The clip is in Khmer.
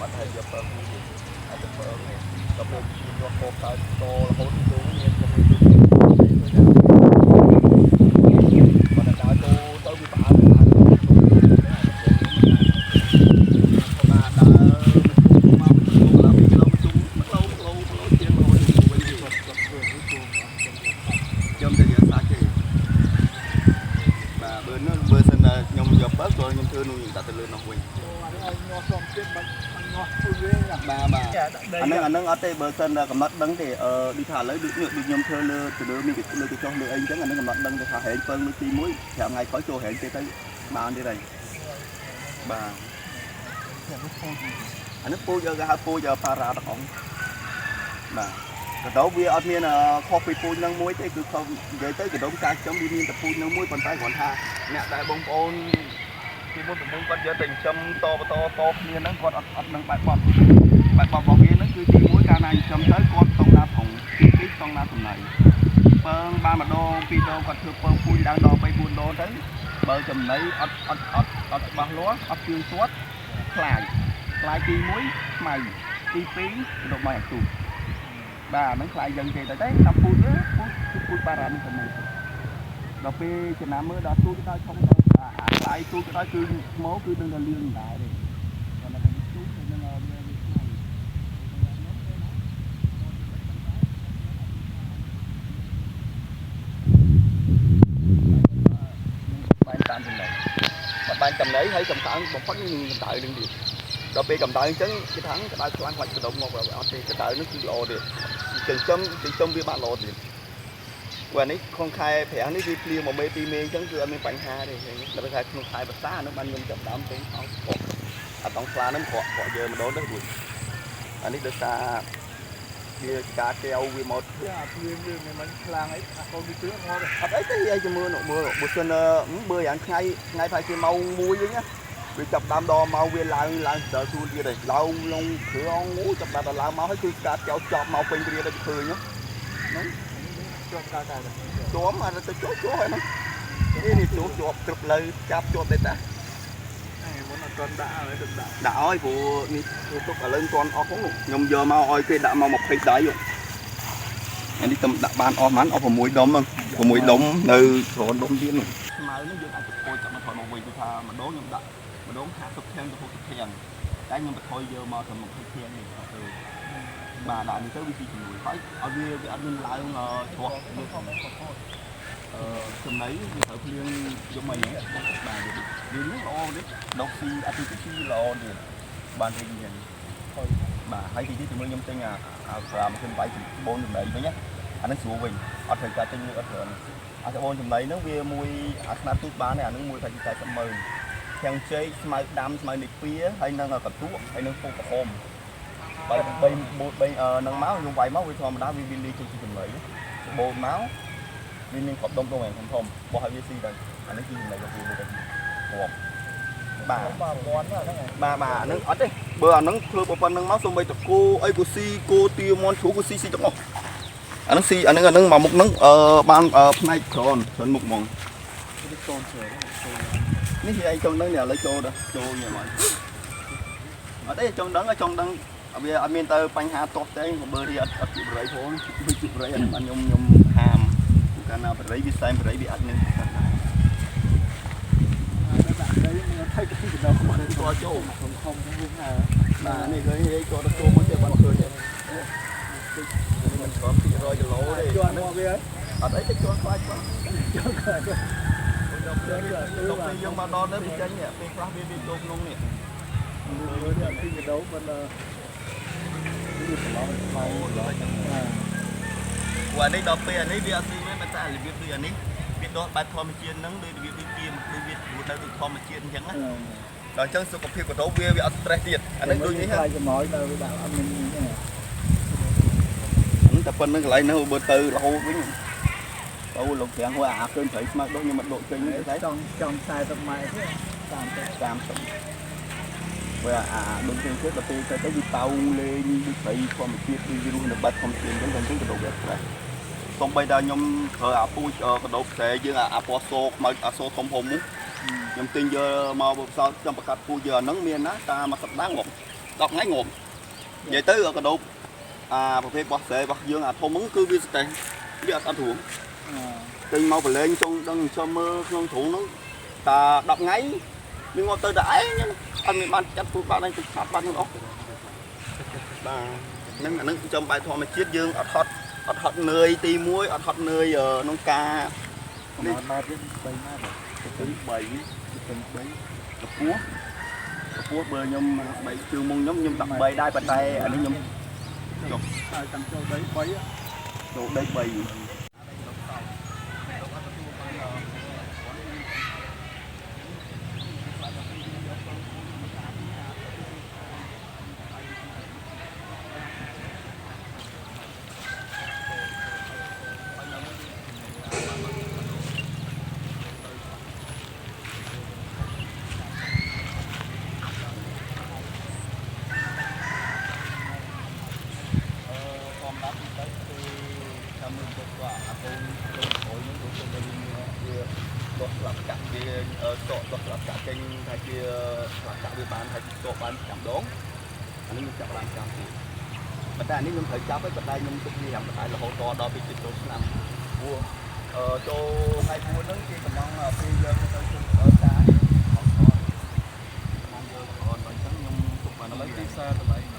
អត់ឲ្យយកពើមួយទៀតអត់ទៅពើនេះដល់ពេលញាស់កកើតតរហូតចូលមានខ្ញុំមានទូគាត់ដើរចូលទៅវាផ្អើលផ្អើលបាទដើរមកមកឡើង2គីឡូជុំ1គីឡូ1គីឡូ1គីឡូជាងរហូតវិញ គាត់គាត់ធ្វើនេះគោអត់ចាំយកសាច់ ខ្ញុំតែយកសាច់ទេបាទបើនោះបើសិនខ្ញុំយកបើក៏ខ្ញុំធ្វើនោះខ្ញុំដាក់ទៅលើនោះវិញ ចូលអានេះឲ្យញាស់សំទៀតបាច់ញាស់ធ្វើវា បាទបាទអាហ្នឹងអាហ្នឹងអត់ទេបើសិនកំណត់ដឹងទេអឺដូចថាឥឡូវដូចដូចខ្ញុំធ្វើលើទៅលើមានលើកញ្ចុះលើអីអញ្ចឹងអាហ្នឹងកំណត់ដឹងទេថាហែងពឹងលើទី1 5ថ្ងៃក្រោយចូលហែងទៀតទៅបានទៀតហើយបាទអានេះពូជគេហៅពូជប៉ារ៉ាទាំងអង្គបាទកដោវាអត់មានខុសពីពូជនឹងមួយទេគឺខុសនិយាយទៅកដោការចំវាមានតែពូជនឹងមួយប៉ុន្តែគ្រាន់ថាអ្នកដែលបងប្អូនពីមុនប្រមុំគាត់យកតែចិញ្ចឹមតបតតគ្នាហ្នឹងគាត់អត់អត់នឹងបែបបត់បែបបត់របស់វាហ្នឹងគឺទី1កាលណាចិញ្ចឹមទៅគាត់ស្តង់ដារផងទី2ស្តង់ដារចំណៃពើងបានម្ដងពីរដងគាត់ធ្វើពើងពូជឡើងដល់3 4ដងទៅបើចំណៃអត់អត់អត់អត់ច្បាស់លាស់អត់ជឿទាត់ខ្លាយខ្លាយទី1ខ្មៅទី2កដុកបាយអាទូបាទហ្នឹងខ្លាយយ៉ាងទេតែតាមពូជទេពូជគឺពូជបារ៉ានេះទៅមួយដល់ពេលចំណាំមើលដល់ទូចដល់ឆុងទៅអាខ្លាយទូចក៏ដោយគឺថ្មគឺនឹងតែលឿងដែរទេគាត់តែទូចនឹងវាវាខ្មៅ បានតាមចំណៃបើបានចំណៃហើយកំដៅបំផុតនឹងកម្ដៅនឹងទៀតដល់ពេលកម្ដៅអញ្ចឹងគេថាកម្ដៅខ្លាំងខ្លាចកដុំមកអត់ទេកម្ដៅនោះគឺល្អទៀតចិញ្ចឹមចិញ្ចឹមវាបានល្អទៀតព្រោះអានេះក្នុងខែប្រាំងនេះវាភ្លៀងមួយមេពីរមេអញ្ចឹងគឺអត់មានបញ្ហាទេដល់ពេលខែក្នុងខែវស្សានោះបានខ្ញុំចាប់ដើមទិញអស់អត់តង់ស្លាហ្នឹងប្រក់ប្រក់យើម្ដងទៅរួចអានេះដោយសារវាការកែវវាមក អាភ្លៀងវាមិនមិនខ្លាំងអីអាកូនវាជឿងាប់ អត់អីទេឯងទៅមើលមើលបើសិនបើយ៉ាងថ្ងៃថ្ងៃប្រហែលជាម៉ោង1វិញណាវាចាប់ដើមដល់មកវាឡើងឡើងដល់សួនទៀតហើយឡើងលងគ្រងអូចាប់ដើមដល់ឡើងមកហើយគឺការចោលចប់មកពេញព្រាដល់ឃើញហ្នឹង ជាប់កើតតែ ជាប់អត់ទៅជាប់ជាប់ហើយហ្នឹងនេះនេះជាប់ជាប់គ្រប់លើចាប់ជាប់ទេតា មុនអត់ទាន់ដាក់ហើយទៅដាក់ ដាក់ឲ្យព្រោះនេះធ្វើទុកឥឡូវមិនទាន់អស់ផងខ្ញុំយកមកឲ្យគេដាក់មក20ដៃអានេះតំដាក់បានអស់ហ្មងអស់6ដុំហ្នឹង6ដុំនៅច្រើនដុំទៀតហ្នឹងស្មៅនេះយើងអាចទៅពោចចាប់មកថយមកវិញគឺថាម្ដងខ្ញុំដាក់ម្ដង50ធាងទៅ60ធាងតែខ្ញុំបន្ថយយកមកត្រឹម20ធាងនេះអត់ទៅបាទដាក់នេះទៅវាស៊ីជំនួយហើយឲ្យវាវាអត់មានឡើងច្រោះវាអឺចំណីវាត្រូវភ្លៀងយកមកនេះបាទវានេះល្អនេះដុកស៊ីអតិថិស៊ីល្អទៀតបានរីកយ៉ាងបាទហើយទីនេះជាមួយខ្ញុំទិញអាអាប្រាម៉ាស៊ីនបាយបូនចំណីវិញណាអានេះស្រួលវិញអត់ត្រូវការទិញអត់ច្រើនអាសបូនចំណីហ្នឹងវាមួយអាខ្នាតទូចបានអាហ្នឹងមួយថា40ម៉ឺនទាំងចេកស្មៅដាំស្មៅនេះពៀហើយនឹងកន្ទក់ហើយនឹងពូក្រហម3 3 4 3នឹងមកខ្ញុំវាយមកវាធម្មតាវាវាលាយចូលជាចំណីបូនមកវាមានគ្រាប់ដុំដុំឯងធំធំបោះឲ្យវាស៊ីទៅអានេះគឺចំណីរបស់វាមួយទៅគ្រាប់បាទ បាទពាន់ហ្នឹង បាទបាទអាហ្នឹងអត់ទេបើអាហ្នឹងធ្វើប៉ុណ្្នឹងមកសូម្បីតគោអីក៏ស៊ីគោទាមន់ជ្រូកក៏ស៊ីស៊ីទាំងអស់អាហ្នឹងស៊ីអាហ្នឹងអាហ្នឹងមកមុខហ្នឹងអឺបានផ្នែកច្រើនច្រើនមុខហ្មង នេះកូនស្រី នេះឯងចង់ដឹងនេះឥឡូវចូលដល់ចូលញ៉ាំអត់អត់ទេចង់ដឹងចង់ដឹងវាអត់មានទៅបញ្ហាទាស់ទេបើរីអត់អត់ជក់បរិយផងវាជក់បរិយអាហ្នឹងបានខ្ញុំខ្ញុំហាមកាលណាបរិយវាសែមបរិយវាអត់មាន ដាក់ដីមានថៃទៅកណ្ដោមក តចូល ធំធំវិញណា បាទនេះឃើញឯងចូលទៅចូលមកទៀតបានឃើញនេះមិនក្រំ200គីឡូទេ ជាប់មកវា អត់អីទេជាន់ខ្លាចគាត់ ជាប់ខ្លាច ដល់ពេលយើងមកដល់ទៅវាចេញពេលខ្លះវាវាចូលក្នុងនេះ មើលនេះពីកដោមិនវាប្រឡងខ្មៅ ព្រោះអានេះដល់ពេលអានេះវាអត់ស៊ីមែនតែរបៀបដូចអានេះវាដុះបែបធម្មជាតិហ្នឹងដូចរបៀបដូចទៀមដូចវារស់នៅដូចធម្មជាតិអញ្ចឹងណាដល់អញ្ចឹងសុខភាពកដោវាវាអត់ stress ទៀតអានេះដូចនេះ ខ្លាចចំឲ្យទៅវាដាក់អត់មាន ហ្នឹងតែប៉ុណ្្នឹងកន្លែងហ្នឹងបើទៅរហូតវិញទៅលោកប្រាំងហួរអាឃើញត្រីស្មៅដុះខ្ញុំមិនដកចេញទេ ចង់ចង់40ម៉ែត្រទេ30 30វាអាដូចគេទៀតដល់ពេលទៅទៅវាតោងលេងដូចត្រីធម្មជាតិដូចវារស់នៅបាត់ធម្មជាតិអញ្ចឹងដល់អញ្ចឹងកដោវា stress សំបីដល់ខ្ញុំប្រើអាពូជកដោផ្សេយើងអាពណ៌សខ្មៅអាសធំធំនោះខ្ញុំទិញយកមកបផ្សោតខ្ញុំបង្កាត់ពូជយកអាហ្នឹងមានណាតាមមួយសប្តាហ៍មក 10ថ្ងៃងាប់និយាយទៅកដោបអាប្រភេទរបស់ស្រែរបស់យើងអាធំហ្នឹងគឺវាស្តេះវាអត់អត់រួងទិញមកប្រឡែងចង់ដឹងចាំមើលក្នុងទ្រុងហ្នឹងតា10ថ្ងៃវាងាប់ទៅតែឯងអត់មានបានចាត់ពូបានឯងទៅឆាប់បានទាំងអស់បាទហ្នឹងអាហ្នឹងចំបែបធម្មជាតិយើងអត់ហត់អត់ហត់នឿយទី1អត់ហត់នឿយក្នុងការ នេះម៉ែត្រ3ម៉ែត្រ ទៅ3 ទៅ3 កពស់កពស់បើខ្ញុំ3ជើងមុងខ្ញុំខ្ញុំដាក់3ដែរប៉ុន្តែអានេះខ្ញុំចុះ ហើយតាំងចូលដី3 ចូលដី3ធម្មតាទៅគឺតាមមើលទៅគាត់អាកូនកូនក្រោយហ្នឹងគឺទៅវាដោះស្លាប់កាក់វាតកដោះស្លាប់កាក់ចេញថាជាស្លាប់កាក់វាបានថាតកបានចាំដងអានេះខ្ញុំចាប់បានចាំទៀតប៉ុន្តែអានេះខ្ញុំត្រូវចាប់ហើយប៉ុន្តែខ្ញុំទុកវាយ៉ាងបន្តែរហូតដល់ពេលជិតចូលឆ្នាំព្រោះអឺចូលថ្ងៃ4ហ្នឹងគេកំងពេលយើងទៅជុំការអត់អត់មកយកអត់អញ្ចឹងខ្ញុំទុកបាន ឥឡូវទីផ្សារតម្លៃ